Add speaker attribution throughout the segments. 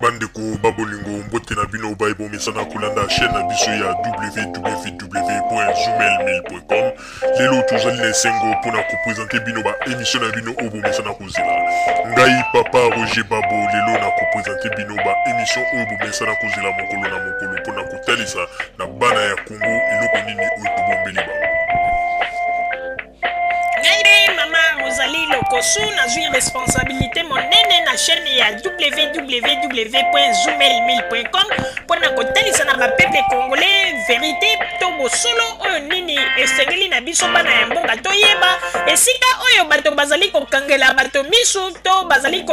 Speaker 1: Bandeko ba bolingo, mbote na bino baye bomesana kolanda chaîne na biso ya www.zoomail1000.com. Lelo tozali na esengo mpona kopresente bino ba émission na bino oyo bomesana kozela. Ngai papa Roger Babo lelo na kopresente bino ba émission oyo bomesana kozela mokolo na mokolo mpona kotalisa na bana ya Congo eloko nini oyo tobombeli bango.
Speaker 2: Ngai mpe mama Rosalie Lokosu nazwi responsabilité monene na chaîne ya www.zoomel1000.com mpo na kotalisa na bapeuple congolais verité to bosolo oyo nini esengeli na biso bana ya mboka toyeba esika oyo bato bazali kokangela bato misu to bazali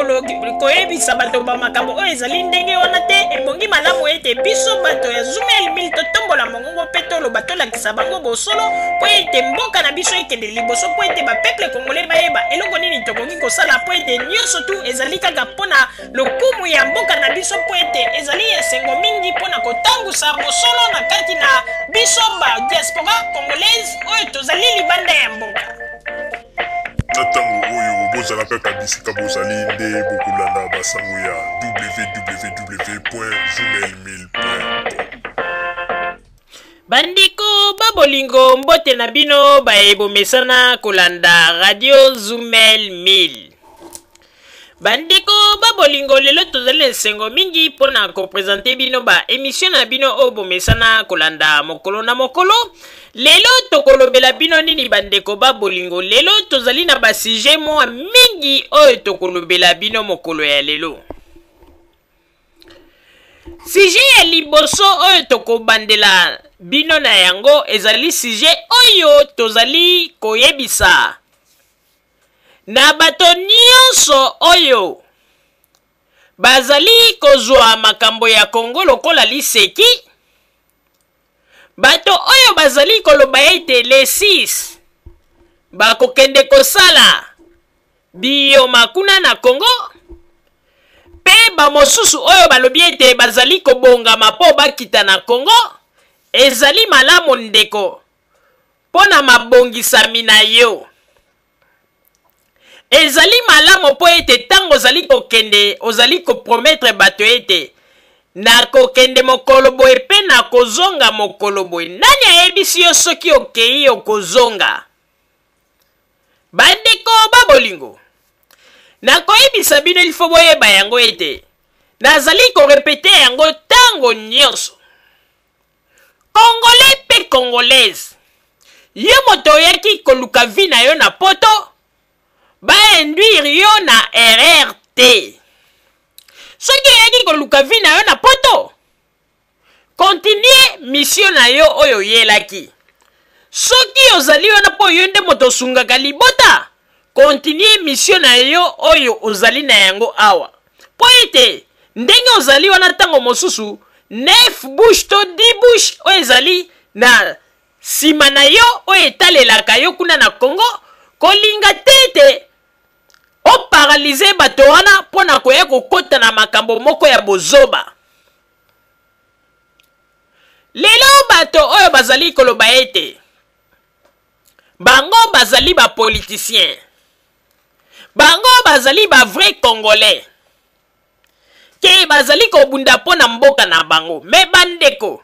Speaker 2: koyebisa bato bamakambo oyo ezali ndenge wana te. Ebongi malamu ete biso bato ya Zoomel 1000 totombola mongongo mpe toloba, tolakisa bango bosolo mpo ete mboka na biso ekende liboso, mpo ete bapeuple congolais bayeba eloko nini tokoki kosala, mpo ete nyonso tu ezali kaka mpo na lokumu ya mboka na biso, mpo ete ezali esengo mingi mpo na kotangusa bosolo na kati na biso ba diaspora congolaise oyo tozali libanda ya mboka.
Speaker 1: Na ntango oyo bozala kaka bisika bozali nde bokolanda basango ya www.zoomail1000.com.
Speaker 2: Bandeko ba bolingo, mbote na bino baye bomesana kolanda Radio Zoomel 1000. Bandeko ba bolingo, lelo tozali na esengo mingi mpo na kopresente bino ba emission na bino oyo bomesana kolanda mokolo na mokolo. Lelo tokolobela bino nini bandeko ba bolingo? Lelo tozali na ba sujet mwa mingi oyo tokolobela bino mokolo ya lelo. Sujet ya liboso oyo tokobandela bino na yango ezali sujet oyo tozali koyebisa na bato nyonso oyo bazali kozwa makambo ya Kongo lokola liseki, bato oyo bazali koloba ete le 6 bakokende kosala biyoma kuna na Kongo, mpe bamosusu oyo balobi ete bazali kobongama mpo bakita na Kongo. Ezali malamu ndeko mpo na mabongisami na yo. Ezali malamu mpo ete ntango ozali kokende, ozali koprometre bato ete nakokende mokolo boye mpe nakozonga mokolo boye. Nani ayebisi yo soki okei okozonga? Bandeko ba bolingo, nakoyebisa bino, ilfo boyeba yango ete nazali korepete yango ntango nyonso. Congolais mpe Congolaise, yo moto oyaki koluka vie na yo na poto, ba induire yo na erreur te. Soki oyaki koluka vie na yo na poto, continue mission na yo oyo oyelaki. Soki ozali wana mpo yo nde moto osungaka libota, continue mission na yo oyo ozali na yango awa, mpo ete ndenge ozali wana ntango mosusu 9 bouche to 10 bouche oyo ezali na nsima na yo oyo etalelaka yo kuna na Congo, kolinga te ete oparalize bato wana mpo na koya kokota na makambo moko ya bozoba. Lelo bato oyo bazali koloba ete bango bazali ba politiciens, bango bazali ba vrai congolais, ke bazali kobunda mpo na mboka na bango, me bandeko,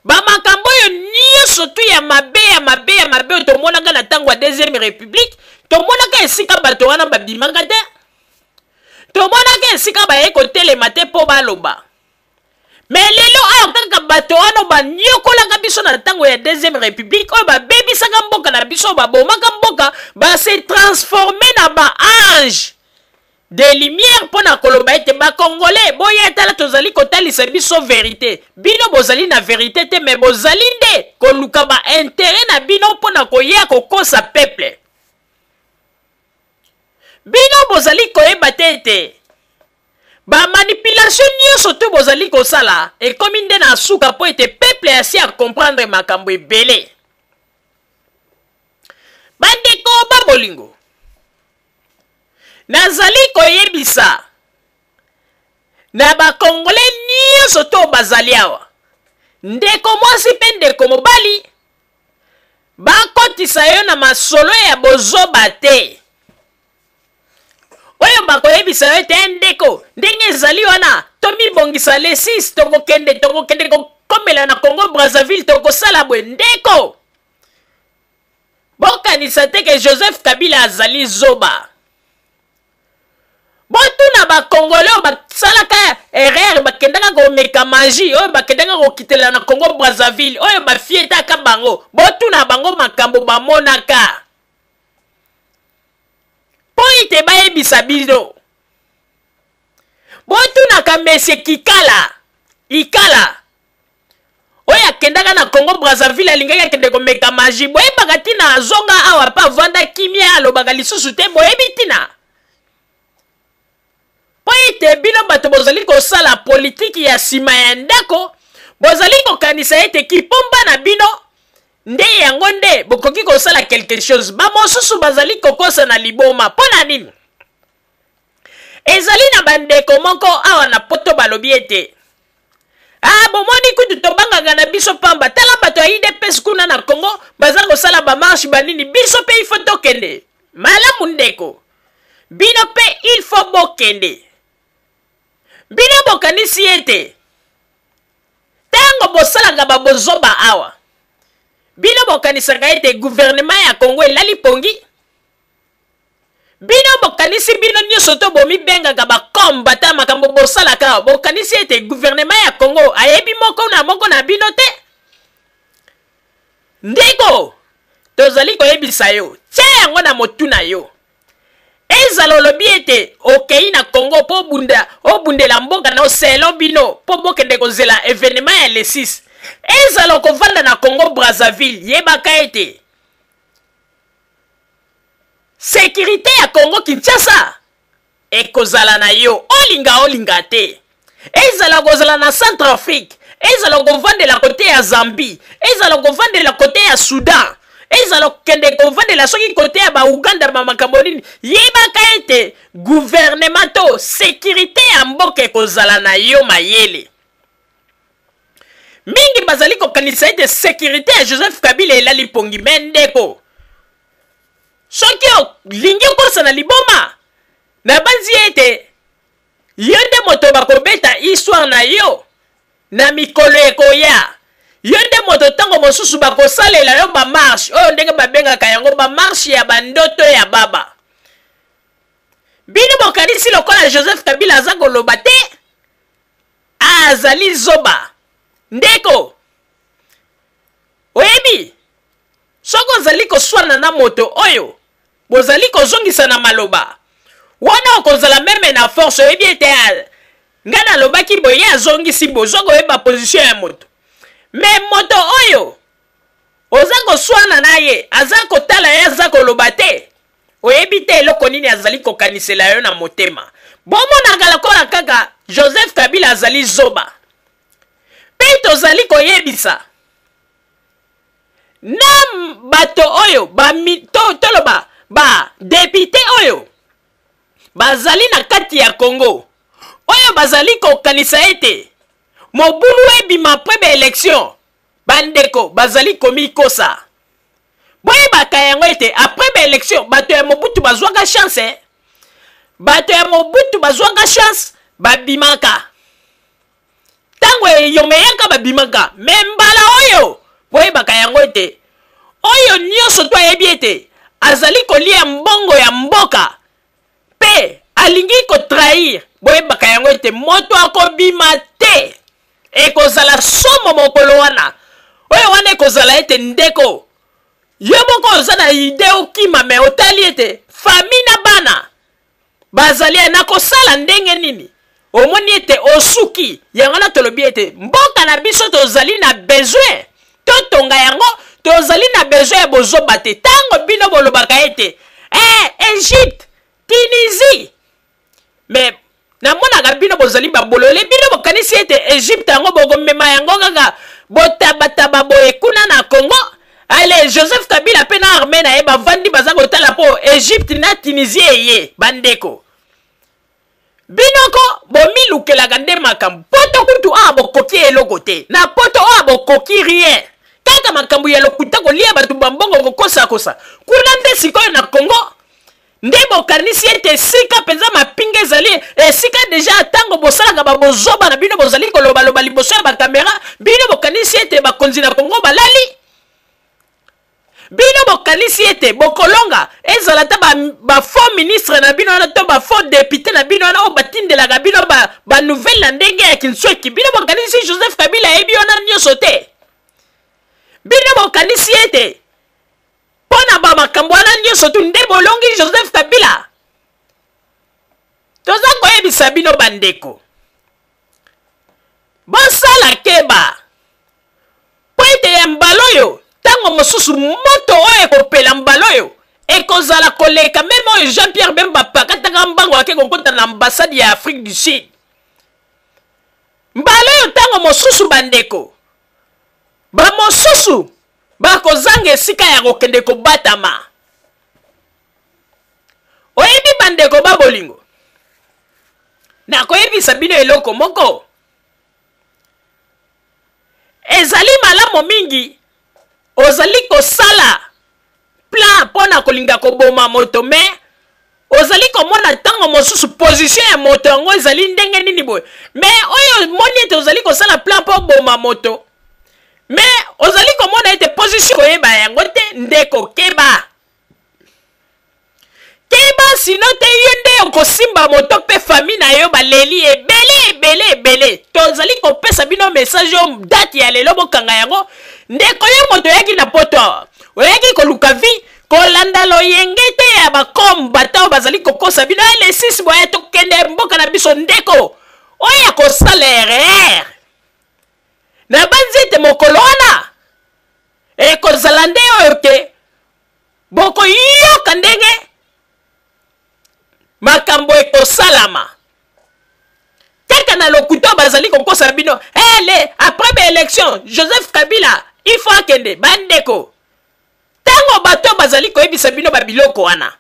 Speaker 2: bamakambo oyo nyonso tu ya mabe ya mabe ya mabe oyo tomonaka na ntango ya deuxième république, tomonaka esika bato wana babimaka te, tomonaka esika baye kotelema te mpo baloba. Me lelo awa kaka bato wana banyokolaka biso na ntango ya deuxième république, oyo babebisaka mboka na biso, babomaka mboka, base transforme na ba ange de lumière mpo na koloba ete bakongolais boya tala, tozali kotalisa biso verité. Bino bozali na verité te, me bozali nde koluka ba intérêt na bino mpo na koya kokosa peuple. Bino bozali koyeba te ete ba manipulation nyonso to bozali kosala ekomi nde na suka, mpo ete peuple asi a comprendre makambo ebele. Bandeko ba bolingo, nazali koyebisa na bakongole nyonso to bazali awa, ndeko mwasi mpe ndeko mobali, bakotisa yo na masolo ya bozoba te oyo bakoyebisa yo ete ndeko ndenge ezali wana. Tomibongisa le 6, tokokende, tokokende kokomela na Congo Brazzaville, tokosala boye. Ndeko, bokanisa te ke Joseph Kabila azali zoba. Botuna ba Congolais oyo basalaka erreur, bakendaka komeka magie, oyo bakendaka kokitela na Congo Brazzaville, oyo bafietaka bango, botuna bango makambo bamonaka mpo ete bayebisa bino. Botunaka Monsieur Kikala Ikala oyo akendaka na Congo Brazzaville, alingaki akende komeka magie. Boyebaka ntina azonga awa mpe avanda kimia, alobaka lisusu te. Boyebi ntina? Mpo ete bino bato bozali kosala politiki ya nsima ya ndako, bozali kokanisa ete kipomba na bino nde yango nde bokoki kosala quelque chose. Bamosusu bazali kokosa na liboma. Mpo na nini? Ezali na bandeko moko awa na poto balobi ete ah, bomoni kutu tobangaka na biso pamba. Tala bato ya UDPS kuna na Congo baza kosala bamarshe banini, biso mpe ifo tokende. Malamu ndeko, bino mpe il faut bokende. Bino bokanisi ete ntango bosalaka babozoba awa, bino bokanisaka ete gouvernement ya Congo elali pongi? Bino bokanisi bino nyonso to bomibengaka bakombata makambo bosalaka, bokanisi ete gouvernement ya Congo ayebi moko na moko na bino te? Ndeko, tozali koyebisa yo, tia yango na motu na yo. Ezala olobi ete okei na Congo mpo obunda, obundela mboka na selon bino mpo bokende kozela evenement ya le 6. Ezala okovanda na Congo Brazzaville, yebaka ete Securite ya Congo Kinshasa ekozala na yo olinga olinga te. Ezala kozala na Centrafrique, ezala kovandela kote ya Zambie, ezala kovandela kote ya Soudan, ezala kokende kovandela soki kote ya ba Uganda ba makambo nini, yebaka ete gouvernement to securite ya mboka ekozala na yo mayele. Mingi bazali kokanisa ete securite ya Joseph Kabila elali pongi, me ndeko, soki olingi okosana liboma, nabanzi ete yo nde moto bakobeta histoire na yo na mikolo ekoya. Yo nde moto ntango mosusu bakosalela yo bamarshe oyo ndenge babengaka yango bamarshe ya bandoto ya baba. Bino bokanisi lokola Joseph Kabila aza koloba te, azali zoba. Ndeko, oyebi soki ozali koswana na moto oyo bozali kozongisa na maloba wana, okozala meme na force. Oyebi ete ngai nalobaki boye, ye azongisi boye, oza koyeba position ya moto. Me moto oyo oza koswana na ye aza kotala ye, aza koloba te, oyebi te eloko nini azali kokanisela yo na motema. Bomonaka lokola kaka Joseph Kabila azali zoba. Mpe tozali koyebisa na bato oyo ba, to, toloba ba depute oyo bazali na kati ya Congo, oyo bazali kokanisa ete mobulu ebima apres ba election, bandeko bazali komikosa. Boyebaka yango ete apres ba election bato ya Mobutu bazwaka chance, eh? Bato ya Mobutu bazwaka chance, babimaka ntango eyonga eyaka, babimaka. Me mbala oyo boyebaka yango ete oyo nyonso to ayebi ete azali kolia mbongo ya mboka mpe alingi kotrahir, boyebaka yango ete moto akobima te. Ekozala somo mokolo wana. Oyo wana ekozala ete ndeko yo moko oza na ide okima, me otali ete fami na bana bazali na kosala ndenge nini, omoni ete osuki. Yango wana tolobi ete mboka na biso tozali na besoin totonga yango, tozali na besoin ya bozoba te. Ntango bino bolobaka ete Egypte, Tunisie, me namonaka bino bozali babolole. Bino bokanisi ete Egypte yango bokomema yango kaka botabataba boye kuna na Congo. Ale Joseph Kabila mpe na armée na ye bavandi baza kotala mpo Egypte na Tunisie eye. Bandeko, binoko bomilukelaka nde makambo. Poto kutu awa bokoki eloko te, na poto awa bokoki rien, kaka makambo ya lokuta, kolia bato bambongo, kokosakosa kuna nde sikoyo na Congo. Nde bokanisi ete esika mpenza mapinga ezali, esika deja ntango bosalaka babozoba na bino, bozali kolobaloba liboso ya bakamera, bino bokanisi ete bakonzi na Kongo balali? Bino bokanisi ete bokolonga? Ezala ata ba faux ministre na bino wana to ba faux député na bino wana oyo batindelaka bino ba nouvelle na ndenge ya kinsweki, bino bokanisi Joseph Kabila ayebi wana nyonso te? Bino bokanisi ete mpo na ba makambo wana nyonso tu nde bolongi Joseph Kabila? Toza koyebisa bino bandeko, bosala keba, mpo ete ya mbala oyo, ntango mosusu moto oyo ekopela mbala oyo ekozala koleka meme oyo Jean Pierre Bemba apakataka mbango ake kokota na ambassade ya Afrique du Sud. Mbala oyo ntango mosusu bandeko bamosusu bakozanga esika ya kokende kobatama. Oyebi bandeko ba bolingo, nakoyebisa bino eloko moko. Ezali malamu mingi ozali kosala plan mpo na kolinga koboma moto, me ozali komona ntango mosusu position ya moto yango ezali ndenge nini boye, me oyo omoni ete ozali kosala plan mpo oboma moto, me ozali komona ete position koyeba yango te. Ndeko, keba, keba, sino te yo nde okosimba moto mpe fami na yo baleli ebele ebele ebele. Tozali kopesa bino message oyo date ya lelo, bokanga yango. Ndeko, yo moto oyaki na poto awa, oyaki koluka vie, kolanda loyenge te ya bakombata oyo bazali kokosa bino ele 6 boye tokende mboka na biso. Ndeko, oyo akosala erreur, nabanzi ete mokolo wana ekozala nde oyo te bokoyoka ndenge makambo ekosalama kaka na lokuta bazali kokosa bino. Ele après baélection Joseph Kabila il faut akende. Bandeko, ntango bato bazali koyebisa bino babiloko wana,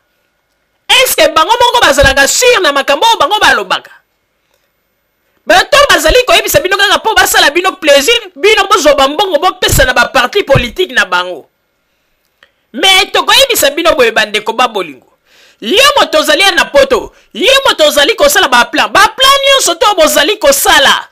Speaker 2: eske bango moko bazalaka sur na makambo oyo bango balobaka? Bato bazali koyebisa bino kaka mpo basala bino plaisir, bino bozwa bambongo bopesa na baparti politike na bango. Me tokoyebisa bino boye, bandeko ba bolingo, yo moto ozali ya na poto, yo moto ozali kosala baplan, baplan nyonso to bozali kosala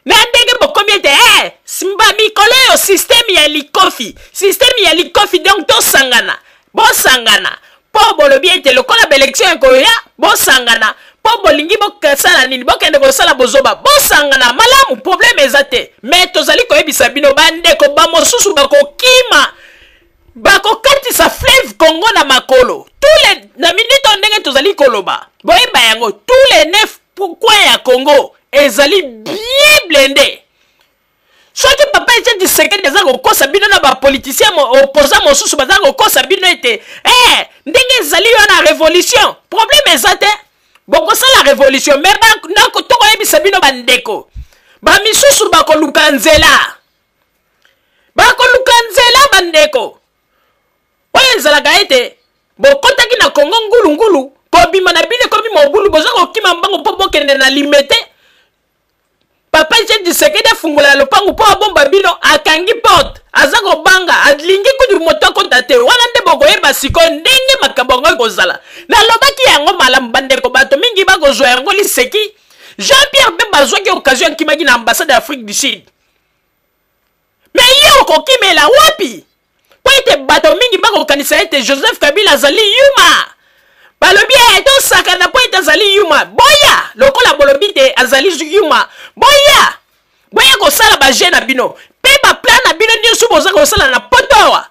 Speaker 2: na ndenge bokomi ete eh, mba mikolo oyo systeme ya likofi, systeme ya likofi, donc tosangana, bosangana mpo bolobi ete lokola baelektio ekoya, bosangana mpo bolingi bosala nini, bokende kosala bozoba, bosangana malamu, probleme eza te. Me tozali koyebisa bino bandeko, bamosusu bakokima, bakokatisa fleuve Congo na makolo. Tous les, na minute oyo ndenge tozali koloba, boyeba yango, tous les 9 coins ya Congo ezali bien blende. Soki papa Etienne Tshisekedi aza kokosa bino na bapoliticien opposant mosusu baza kokosa bino ete eh, ndenge ezali wana revolution, problème eza te, bokosala revolution, me tokoyebisa bino bandeko, bamisusu bakoluka nzela, bakoluka nzela. Bandeko, oyo ezalaka ete bokotaki na Kongo ngulungulu, kobima na bino ekomi mobulu, boza kokima mbango mpo bokende na Limete. Papa Etienne Tshisekedi afungola lopango mpo abomba bino, akangi porte, aza kobanga, alingi kutu moto akota te. Wana nde bokoyeba sikoyo ndenge makambo yango ekozala. Nalobaki yango malamu bandeko, bato mingi bakozwa yango liseki. Jean-Pierre Bemba azwaki occasion, akimaki na ambassade ya Afrique du Sud. Me ye okokimela wapi? Mpo ete bato mingi bakokanisa ete Joseph Kabila azali yuma. Balobi eh, tosakana mpo ete azali yuma. Boya, lokola bolobi te azali yuma, boya, boya kosala baje na bino mpe baplan na bino nyonso boza kosala na poto awa.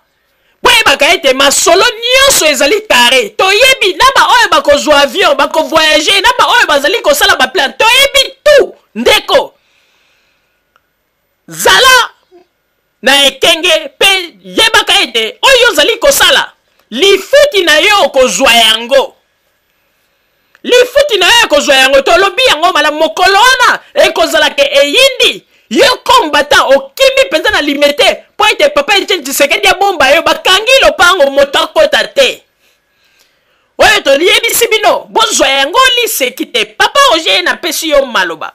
Speaker 2: Boyebaka ete masolo nyonso ezali kare. Toyebi na baoyo bakozwa avion, bakovoyage, na baoyo bazali kosala baplan, toyebi tout. Ndeko, zala na ekenge mpe yebaka ete oyo ozali kosala, lifuti na yo okozwa yango, lifuti na yo ekozwa yango. Tolobi yango malamu, mokolo wana ekozala ke eyindi yo kombata, okimi mpenza na Limete mpo ete papa Etienne Tshisekedi abomba yo, bakangi lopango, moto akota te. Oyo toyebisi bino, bozwa yango liseki te. Papa Roger, napesi yo maloba.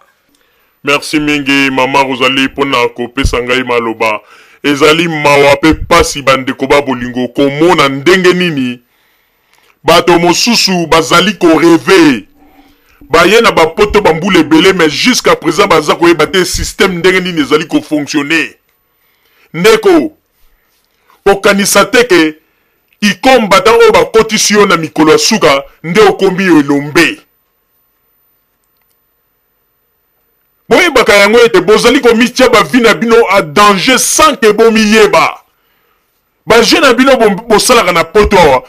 Speaker 1: Merci mingi mama Rosalie mpona kopesa ngai maloba. Ezali mawa mpe pasi bandeko ba bolingo komona ndenge nini Bato mosusu bazali ko rever. Baye na ba poto ba mbula ebele mais jusqu'à present baza koyeba te système ndenge nini ezali ko fonctionner. Ndeko, kokanisa te ke ki combattant oyo bakotisi yo na mikolo ya suka nde okomi elombe. Boyebaka yango ete bozali komitia ba vie na bino en danger sans que bomiyeba. Ba jeux na bino bosalaka na poto awa,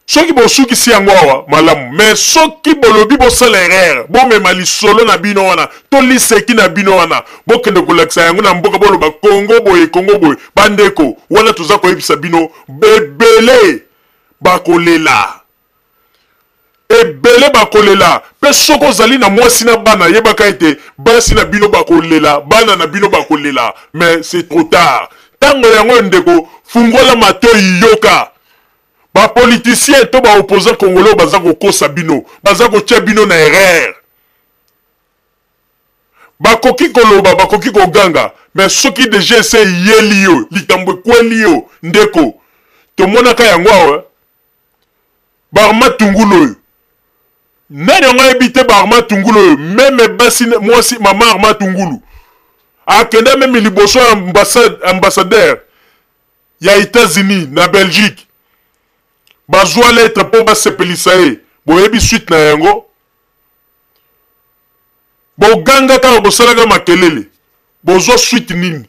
Speaker 1: soki bosukisi yango awa malamu, mais soki bolobi bosala erreur, bomema lisolo na bino wana to liseki na bino wana, bokende kolakisa yango na mboka, boloba Congo boye, Congo boye. Bandeko, wana toza koyebisa bino, ebele bakolela. Ebele bakolela. Mpe soki ozali na mwasi na bana, yebaka ete basi na bino bakolela, bana na bino bakolela, mais c'est trop tard. Tango yango ndeko, fungola matoyi yoka. Ba politiciens to ba opposants congolais baza kokosa bino, baza kotia bino na erreur. Bakoki koloba, bakoki koganga, mais soki dejà ese eyeli yo, likambo ekweli yo, ndeko, tomonaka yango awa. Barma tungulu oyo nani yango ayebi te barma tungulu oyo meme basi mwasi mama arma tungulu akenda meme liboso ya ambassadeur ya Etats-Unis na Belgique bazwa lettre mpo basepelisa ye boyebi suite na yango boganga kaka bosalaka makelele bozwa suite nini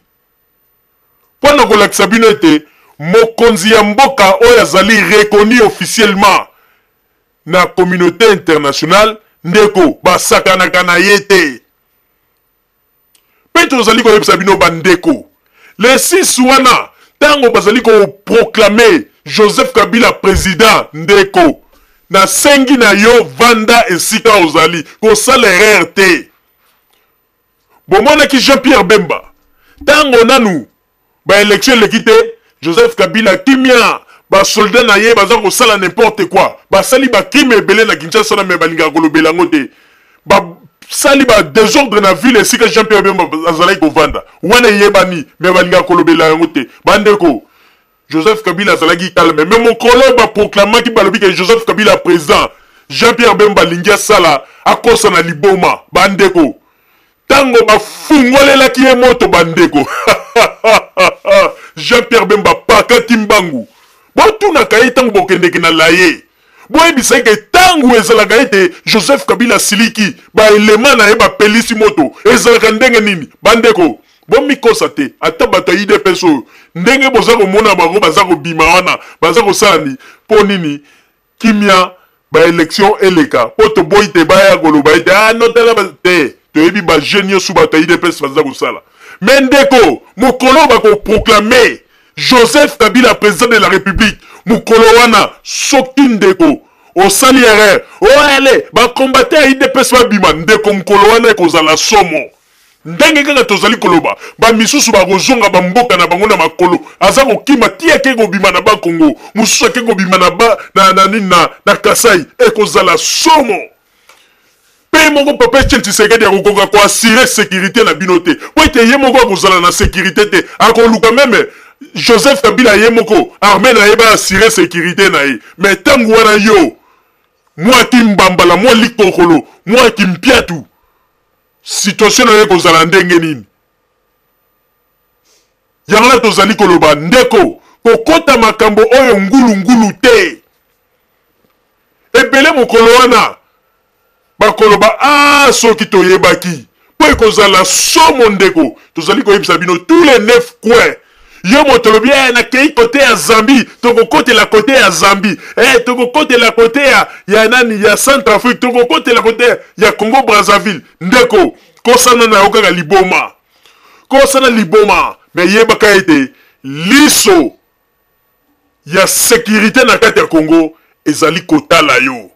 Speaker 1: Mpo na kolakisa bino ete mokonzi ya mboka oyo azali reconnu officiellement na communaute internationale, ndeko, basakanaka na ye te. Mpe tozali koyebisa bino bandeko, le 6 wana ntango bazali ko proclamer Joseph Kabila president, ndeko, nasengi na yo vanda esika ozali, kosala erreur te. Bomonaki Jean Pierre Bemba tango nanu ba election eleki te, Joseph Kabila kimia, ba soldats na ye baza kosala n'importe quoi, basali ba crimes ebele na Kinshasa na mais balingaka kolobela yango te. Basali ba desordre na ville esika Jean Pierre Bemba azalaki kovanda, wana eyebani mais balingaka kolobela yango te. Bandeko, Joseph Kabila azalaki calme mais mokolo ba proclamaki balobi ke Joseph Kabila president, Jean Pierre Bemba alingi asala akosa na liboma. Bandeko, tango bafungolelaki ye moto, bandeko, Jean Pierre Bemba pakati mbangu. Botunaka ye tango bokendeke na laye, boyebisa ye ke tango ezalaka ete Joseph Kabila asiliki, ba elema na ye bapelisi moto, ezalaka ndenge nini? Bandeko, bomikosa te, ata bato ya UDPS oyo ndenge boza komona bango baza kobima wana, baza kosala ni mpo nini? Kimia, ba election eleka, mpo toboyi te baya koloba ete ah non tala ba te, toyebi ba jeu nyonso bato ya UDPS baza kosala. Mais ndeko, mokolo bako proclamer Joseph Kabila president de la Republique, mokolo wana soki ndeko osali erreur, oh allez ba combattants ya UDPS babima, ndeko, mokolo wana ekozala somo. Ndenge kaka tozali koloba, ba misusu bakozonga ba mboka na bango na makolo, aza kokima ti ake kobima na ba Congo, mosusu ake kobima na ba na na nini na, na Kasai, ekozala somo. Pe moko papa Etienne Tshisekedi akokoka ko assurer securite na bino te, po ete ye moko akozala na securite te, akoluka meme Joseph Kabila ye moko armee na ye ba assurer securite na ye, mais tango wana yo mwa kimbambala, mwa likokolo, mwa kimpiatu, situation na yo ekozala ndenge nini? Yango wana tozali koloba ndeko, kokota makambo oyo ngulu ngulu te. Ebele mokolo wana bakoloba ah, soki toyebaki, mpo ekozala somo ndeko. Tozali koyebisa bino tous les 9 coins. Yo moto olobi eh, nakei kote ya Zambie, tokokotela kote ya Zambie, eh, tokokotela kote ya, ya nani ya Centrafrique, tokokotela kote ya Congo Brazzaville. Ndeko, kosana na yo kaka liboma, kosana liboma, me yebaka ete liso ya securite na kati ya Congo ezali kotala yo.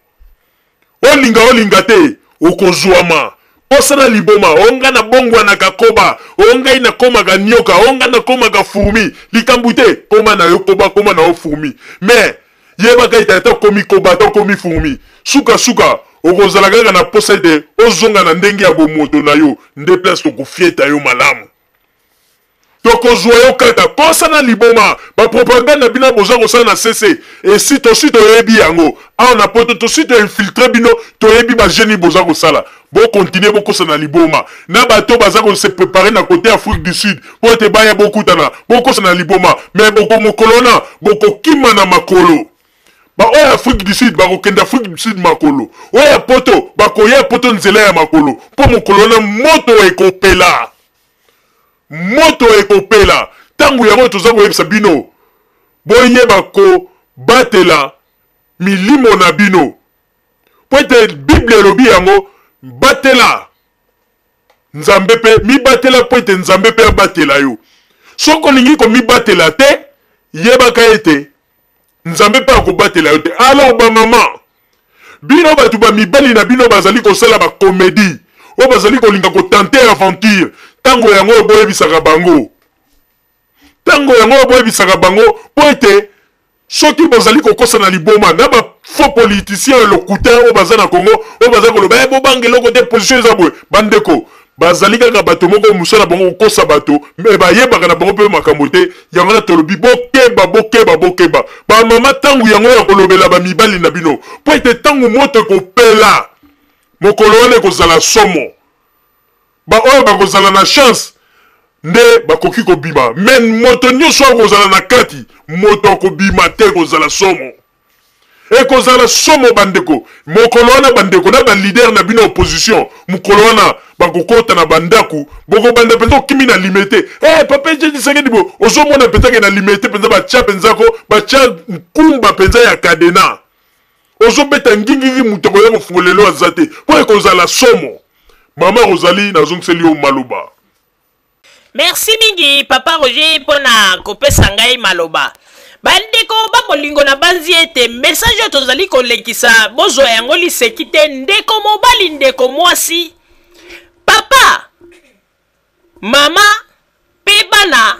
Speaker 1: Olinga olinga te, okozwama. Kosana liboma, o nga nabongwanaka koba, o ngai nakomaka nioka, o nga nakomaka fourmi. Likambo te, koma na yo koba, koma na yo fourmi. Mais yebaka ete ata okomi koba, ata okomi fourmi, suka suka okozala kaka na posa ete ozonga na ndenge ya bomoto na yo, nde place tokofieta yo malamu. Tokozwa yo kaka. Kosa na liboma. Ba propagande na bino boza kosala na sese. Esi tosi toyebi yango. Awa na poto tosi to infiltre bino, toyebi ba jeunes boza kosala. Bo continuer bokosa na liboma. Na bato baza ko se preparer na cote Afrique du Sud po ete baya bokutana. Bokosa na liboma. Mais boko mokolo wana bokokima na makolo. Ba oyo ya Afrique du Sud bakokende Afrique du Sud makolo. Oyo ya poto bakoya poto nzela ya makolo. Po mokolo wana moto ekopela. Moto ekopela. Tango yango toza koyebisa bino boyeba kobatela milimo na bino. Po ete Bible elobi yango, batela Nzambe pe mibatela po ete Nzambe pe abatela yo. Soki olingi komibatela te, yebaka ete Nzambe pe akobatela yo te. Alors ba maman, bino batu ba mibali na bino bazali kosala ba comedie, oyo bazali kolinga ko tenter aventure, tango yango oyo boyebisaka bango. Tango yango oyo boyebisaka bango po ete soki bozali kokosa na liboma na ba faux politiciens ya lokuta oyo baza na Congo, oyo baza koloba eh, bobanga eloko te, position eza boye. Bandeko, bazali kaka bato moko mosala bango kokosa bato, me bayebaka na bango mpe makambo te. Yango wana tolobi bokeba, bokeba, bokeba bamama, ntango yango ya kolobela bamibali na bino, mpo ete ntango moto ekopela mokolo wana ekozala somo. Baoyo bakozala na chance nde bakoki kobima, me moto nyonso akozala na kati, moto akobima te. Ekozala somo, ekozala somo bandeko mokolo wana. Bandeko na balider na bino opposition, mokolo wana bakokota na bandako, bokobanda mpenza okimi na limete. Hey, papa Etienne Tshisekedi, bo ozomona mpenza ke na limete mpenza batya mpenza ko batya nkumba mpenza ya kadena, ozobeta ngingingi, moto akoya kofungola lelo aza te, mpo ekozala somo. Mama Rosalie, nazongiseli yo maloba.
Speaker 2: Merci mingi papa Roger mpo na kopesa ngai maloba. Bandeko ba bolingo, na banzi ete message oyo tozali kolekisa bozwa yango liseki te. Ndeko mobali, ndeko mwasi, papa, mama mpe bana.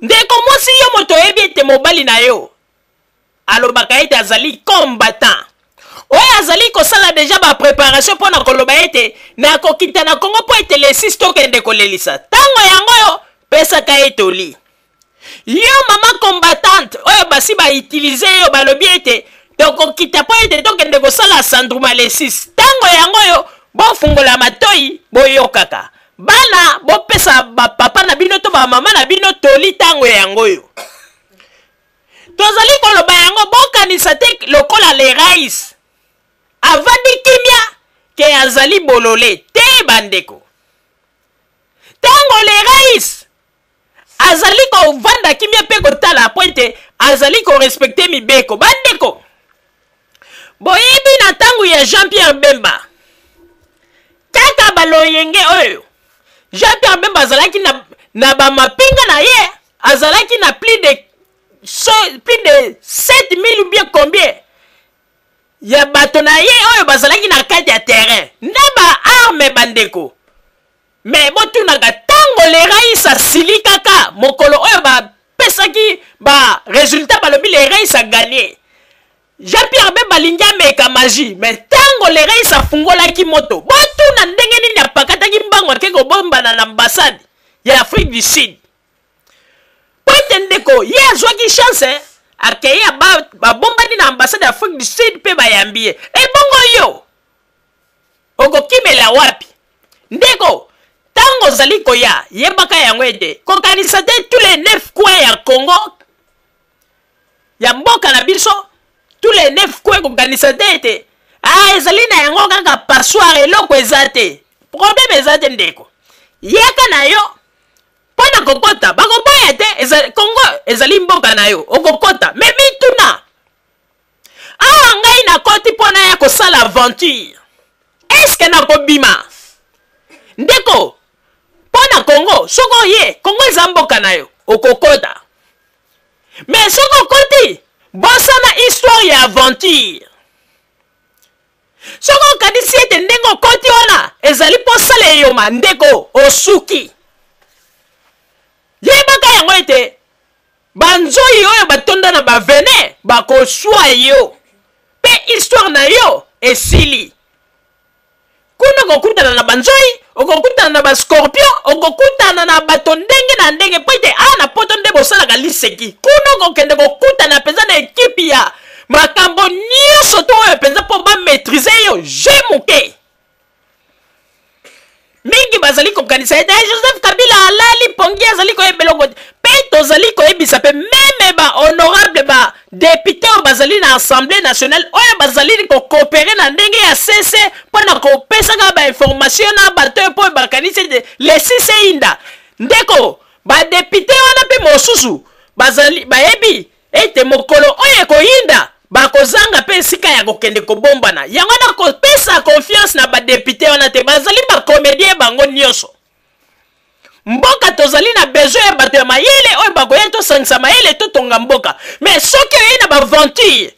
Speaker 2: Ndeko mwasi, yo moto oyebi ete mobali na yo alobaka ete azali combattant oyo azali kosala deja ba preparation mpo na koloba ete nakokita na Kongo mpo ete le 6 tokende kolelisa. Ntango yango oyo pesaka ye toli. Yo mama combattante oyo basi ba utilize yo, balobi ete tokokita mpo ete tokende kosala sandruma le 6. Ntango yango oyo bofungola matoi, boyokaka. Bana, bopesa bapapa na bino to bamama na bino toli. Ntango yango oyo tozali koloba yango, bokanisa te lokola le rais avandi kimia ke azali bolole te. Bandeko, ntango le rais azali kovanda kimia mpe kotala po ete azali korespecte mibeko. Bandeko, boyebi na ntango ya Jean-Pierre Bemba, kaka baloyenge oyo Jean-Pierre Bemba azalaki na bamapinga na ye, azalaki na plus de 7000 ou bien combien ya bato na ye oyo bazalaki na kati ya terrain na baarme. Bandeko, me botunaka, ntango le rais asili kaka mokolo oyo bapesaki baresultat, balobi le rais agagné, Jean-Pierre Bemba alingi ameka magie, me ntango le rais afungolaki moto, botuna ndenge nini apakataki mbango ake kobombana na ambassade ya Afrique du Sud. Po ete ndeko ye azwaki chance, akei babombani na ambassade ya Afrique du Sud mpe bayambi ye. Ebongo yo okokimela wapi? Ndeko, ntango ozali koya, yebaka yango ete kokanisa te tous les neuf coins ya Congo, ya mboka na biso, tous les neuf coins, kokanisa te ete ah, ezali na yango kaka passoire, eloko eza te, problème eza te. Ndeko, yaka na yo mpo na kokota, bakoboya te. Congo ezali mboka na yo, okokota. Me mituna awa, ngai nakoti mpo na ya kosala aventure, eske nakobima? Ndeko, mpo na Congo, soki oye Congo eza mboka na yo, okokota. Me soki okoti, bosana histoire ya aventure. Soki okanisi ete ndenge okoti wana ezali mpo osala eyoma, ndeko, osuki. Yebaka yango ete banzoi oyo batonda na bavene bakoswa yo mpe histoire na yo esili kuna. Okokutana na banzoi. Okokutana na bascorpion, okokutana na bato ndenge na ndenge, mpo ete awa na poto nde bosalaka liseki. Kuna okokende kokutana mpenza na ekipi ya makambo nyonso to oyo mpenza mpo bamaîtrise yo je moke. Mingi bazali kokanisa ete eh, Joseph Kabila alali mpongi, azali koyeba eloko te. Mpe tozali koyebisa mpe meme ba honorable, ba député oyo bazali na Assemblée nationale, oyo bazali kokopere na ndenge ya sese mpo na kopesaka bainformation na bato oyo, mpo bakanisi ete lesise inda. Ndeko, badepute wana mpe mosusu bazali bayebi ete mokolo oyo ekoyinda bakozanga mpe esika ya kokende kobombana. Yango wana kopesa confiance na badepute wana te, bazali bakomedie bango nyonso. Mboka tozali na besoin ya bato ya mayele oyo bakoya tosangisa mayele totonga mboka. Mais soki oye na baventure,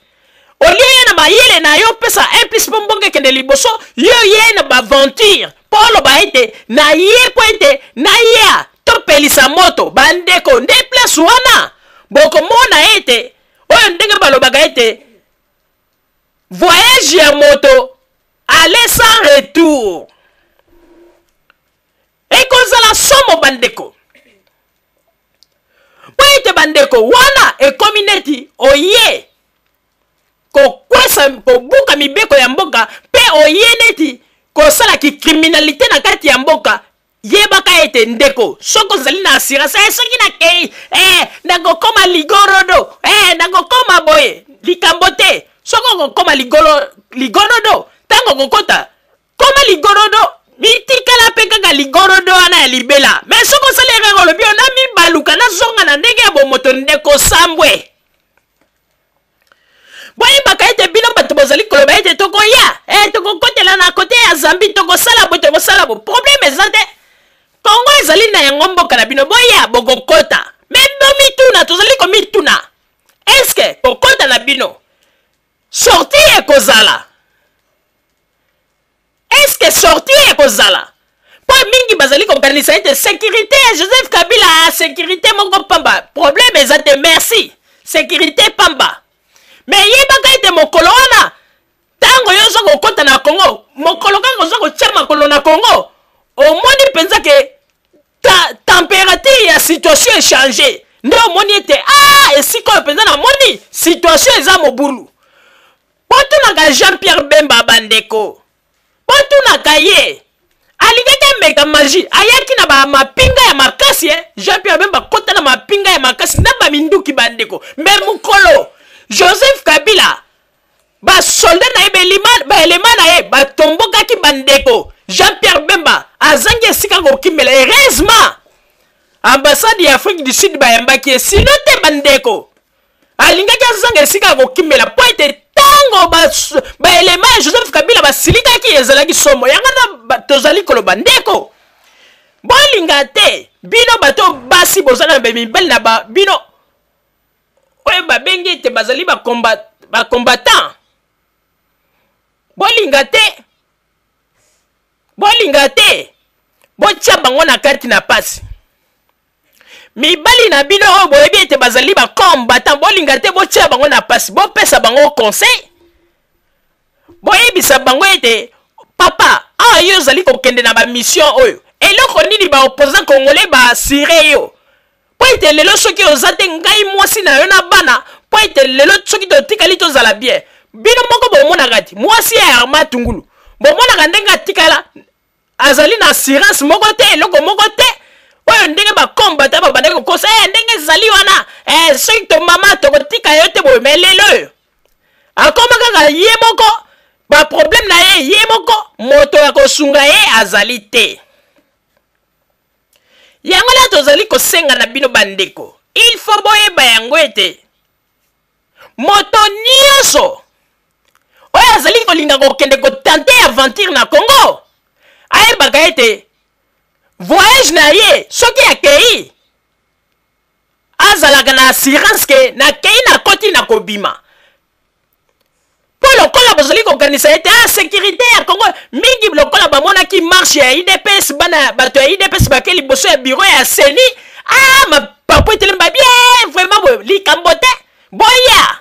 Speaker 2: olie oye na mayele na yo pesa un plus mpo mboka ekende liboso, yo ye na baventure mpo oloba ete na ye mpo ete naya topelisa moto, bandeko, nde place wana bokomona ete oyo ndenge balobaka ete voyage ya moto aller sans retour ekozala somo, bandeko, mpo ete bandeko wana ekomi neti oye kokwesa, kobuka mibeko ya mboka, mpe oye neti kosala kikriminalité na kati ya mboka. Yebaka ete ndeko, soki ozali na assurance, soki nakei, nakokoma ligorodo, nakokoma boye, likambo te. Soki okokoma ligorodo, ntango okokota koma ligorodo, mitikala mpe kaka ligorodo wana ya libela. Me soki osali erreur, olobi yo namibaluka, nazonga na ndenge ya bomoto, ndeko, sambwe. Boyebaka ete bino bato bozali koloba ete tokoya, tokokotela na kote ya Zambi, tokosala bo, tokosala bo, problème eza te. Kongo ezali na yango mboka na bino, boya bokokota. Me bomituna, tozali komituna, eske kokota na bino sortie ekozala? Eske sortie ekozala? Mpo mingi bazali kokanisa ete sécurité ya Joseph Kabila, sécurité moko pamba, problème eza te, merci, sécurité pamba. Me yebaka ete mokolo wana, ntango yo oza kokɔta na Congo, mokolo kaka oza kotia makolo na Congo, omoni mpenza ke ta température ya situation echange, nde omoni ete ah, esika oyo mpenza namoni situation eza mobulu. Botunaka Jean Pierre Bemba, bandeko, botunaka ye, alingaki ameka magie, ayaki na bamapinga ya makasi, eh? Jean Pierre Bemba kota na mapinga ya makasi na baminduki, bandeko. Me mokolo Joseph Kabila, basoldat na ye, baelema na ye batombokaki, bandeko, Jean Pierre Bemba azangi esika kokimela. Heureusement ambassade ya Afrique du Sud bayambaki ye, sino te bandeko, alingaki azanga esika ya kokimela, mpo ete ntango baelema ya Joseph Kabila basilikaki, ezalaki somo. Yango na tozali koloba, ndeko, bolinga te bino bato basi boza na mibali na ba bino oyo babengi ete bazali bacombattant, bolinga te, bolinga te botia bango na kati na pasi. Mibali na bino oyo boyebi ete bazali bacombattant, bolinga te botia bango na pasi. Bopesa bango conseil, boyebisa bango ete papa, awa yo ozali kokende na bamission oyo, eloko nini baopposant congolais baasire yo? Mpo ete lelo soki oza te, ngai mwasi na yo na bana, mpo ete lelo soki totikali tozala bien. Bino moko bomonaka ti mwasi ya Arma Tungulu, bomonaka ndenge atikala, azali na assurance moko te, eloko moko te. Oyo ndenge bakombata babandaki kokosa, ndenge ezali wana, soki tomama tokotika yo te boye. Me lelo oyo akoma kaka ye moko, baproblème na ye ye moko, moto ya kosunga ye azali te. Yango na tozali kosenga na bino bandeko, il faut boyeba yango ete moto nyonso oyo azali kolinga kokende kotante aventure na Congo ayebaka ete voyage na ye, soki akei, azalaka na assurance ke nakei, nakoti, nakobima. Mpo lokola bozali kokanisa ete ah, sécurité ya Congo, mingi lokola bamonaki marche ya UDPS, bana bato ya UDPS bake liboso ya bureau ya CENI, ah, mapapu etelemi, babie vraiment boye, likambo te, boya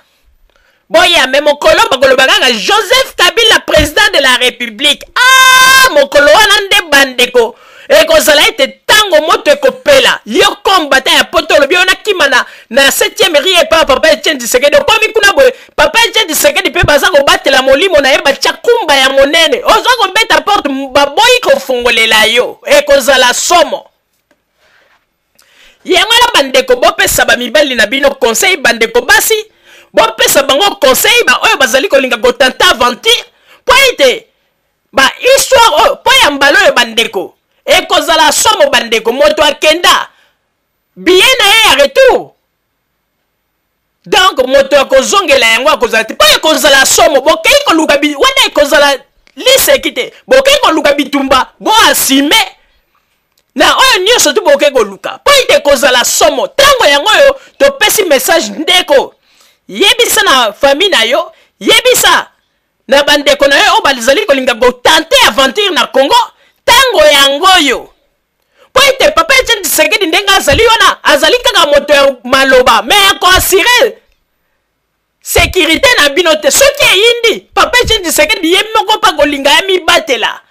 Speaker 2: boya. Me mokolo bakoloba kaka Joseph Kabila président de la République, ah, mokolo wana nde bandeko. Ekozala ete ntango moto ekopela, yo combattant ya poto olobi yo nakima na, na 7e rue epa papa Etienne Tshisekedi, okomi kuna boye papa Etienne Tshisekedi mpe baza kobatela molimo na ye, batya kumba ya monene, oza kobeta porte baboyi kofungolela yo, ekozala somo. Yango wana bandeko, bopesa bamibali na bino conseil, bandeko basi bopesa bango conseil, baoyo bazali kolinga kotanta aventure, mpo ete ba histoire oyo mpo ya mbala oyo bandeko ekozala somo. Bandeko, moto akenda billet na ye ya retour, donc moto akozongela yango akozala te, mpo ekozala somo. Bokei koluka wana ekozala liseki te, bokei koluka bitumba, boasime na oyo nyonso tu bokei koluka, mpo ete ekozala somo. Ntango yango oyo topesi message, ndeko, yebisa na famille na yo, yebisa na bandeko na yo oyo bazali kolinga kotante aventure na Congo, ntango yango oyo, mpo ete papa Etienne Tshisekedi ndenge azali wana, azali kaka moto ya maloba, me akoasire sécurité na bino te. Soki eyindi, papa Etienne Tshisekedi ye moko mpe akolinga ya mibatela.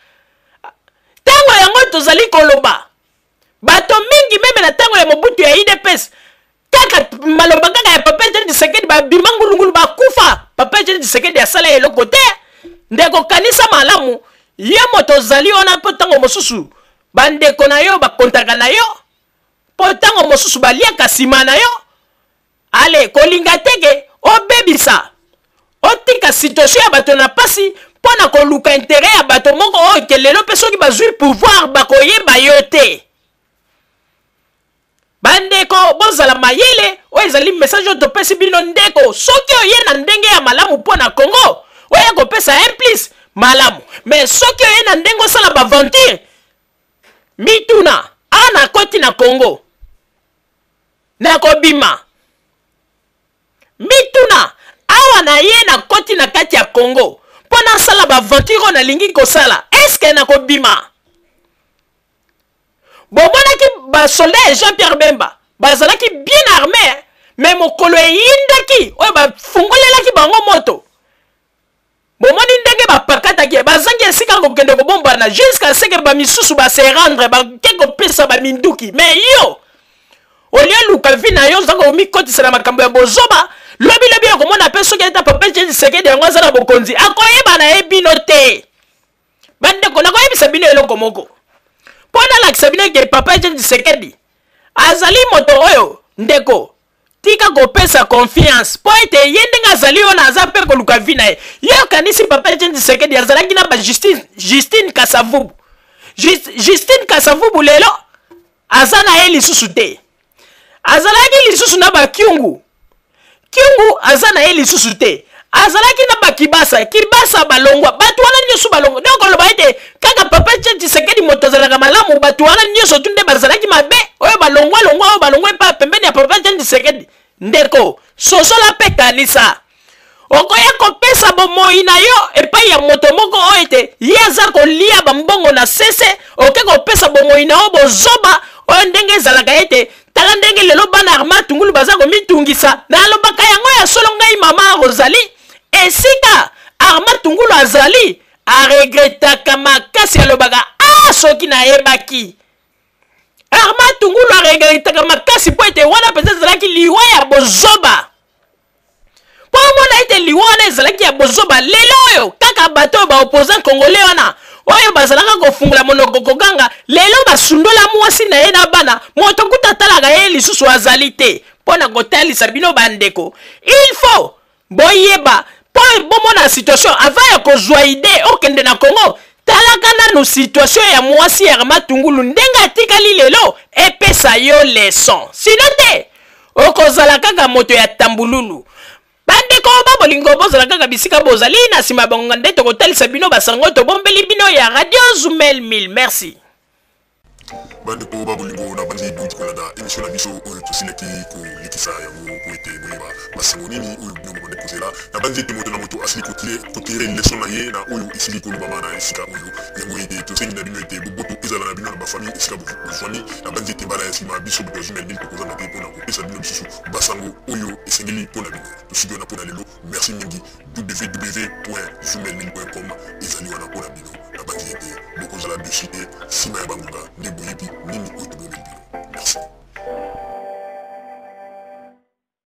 Speaker 2: Ntango yango tozali koloba, bato mingi meme na ntango ya Mobutu ya UDPS, kaka maloba kaka ya papa Etienne Tshisekedi, babima ngulungulu, bakufa. Papa Etienne Tshisekedi asala eloko te. Ndeko, kanisa malamu, ye moto ozali wana, mpo ntango mosusu bandeko na yo bakontaka na yo, mpo ntango mosusu baliaka nsima na yo. Ale kolinga teke obebisa, otika situation ya bato na pasi mpo na koluka interet ya bato moko oyo ke lelo mpe soki bazwi pouvoir bakoyeba yo te. Bandeko, bozala mayele. Oyo ezali message oyo topesi bino. Ndeko, soki oye na ndenge ya malamu mpo na Congo, oya kopesa un plus malamu, mais soki oye na ndenge osala baventure, mituna: a nakoti na Congo, nakobima? Mituna: awa na ye nakoti na kati ya Congo mpo nasala baventure oyo nalingi kosala, eske nakobima? Bomonaki basoldat ya Jean Pierre Bemba bazalaki bien armé, me mokolo eyindaki oyo bafungolelaki bango moto, bomoni ndenge bapakataki, bazangi esika kokende kobombana, jusqu'à ce que bamisusu base rendre, bake kopesa baminduki. Me yo olie luka vi na yo, oza komikotisa na makambo ya bozoba. Lobilobi okomona mpe soki ata papa Tshisekedi yango aza na bokonzi, akoyeba na ye bino te. Bandeko, nakoyebisa bino eloko moko mpo nalakisa bino eke papa Etienne Tshisekedi azali moto oyo, ndeko, tika kopesa confiance, mpo ete ye ndenge azali wana aza mpe koluka vi na ye. Ye okanisi papa Etienne Tshisekedi azalaki na ba Justine Kasavubu? Justine Kasavubu lelo aza na ye lisusu te. Azalaki lisusu na bakyungu, Kyungu aza na ye lisusu te. Azalaki na bakibasa, Kibasa balongwa, bato wana nyonso balongwa. Donc oloba ete kaka papa Etienne Tshisekedi moto azalaka malamu, bato wana nyonso tu nde bazalaki mabe, oyo balongwa longwa, oyo balongwa epa pembeni ya papa Etienne Tshisekedi? Ndeko, sosola mpe kanisa. Okoya kopesa bomoi na yo epai ya moto moko oyo ete ye aza kolia bambongo na sese, oke kopesa bomoi na yo bozoba oyo ndenge ezalaka ete tala ndenge lelo bana Arma Tungulu baza komitungisa. Nalobaka yango ya solo, ngai mama Rosalie, esika Arma Tungulu azali aregretaka makasi, alobaka: a soki nayebaki. Arma Tungulu aregretaka makasi mpo ete wana mpenza ezalaki liwa ya bozoba. Mpo omona ete liwa wana ezalaki ya bozoba, lelo oyo kaka bato oyo baopposant congolais wana oyo bazalaka kofungola monoko koganga, lelo basundola mwasi na ye na bana, moto kuta atalaka ye lisusu azali te. Mpo na kotalisa bino bandeko, il faut boyeba mpo bomona situation avant ya kozwa idée okende na Congo. Talaka nanu situation ya mwasi ya Matungulu ndenge atikali lelo, epesa yo leçon, sino te okozala kaka moto ya tambululu. Bandeko ba bolingo, bozala kaka bisika bozali. Na nsima bangonga nde tokotalisa bino basango tobombeli bino ya Radio Zumel 1000. Merci.
Speaker 1: Bandeko ba bolingo, na banzi bouti kolanda émission na biso oyo tosilaki kolekisa yango po ete boyeba basango nini oyo bino bobandi kozela. Na banzi ete moto na moto asili kotirer leçon na ye na oyo esili kolobama na esika oyo. Yango ete tosengi na bino ete boboto ezala na bino na bafamille esika bozwami. Na banzi ete mbala ya nsima, biso bato ya Zumel Mil tokozanga te mpona kopesa bino lisusu basango oyo esengeli mpo na bino. Tosuki wana mpo na lelo. Merci mingi. www.zumelmil.com ezali wana mpo na bino. Nabanzi ete bokozala déçus te. Nsima ya bangonga nde boyebi nini oyo tobomeli bino. Merci.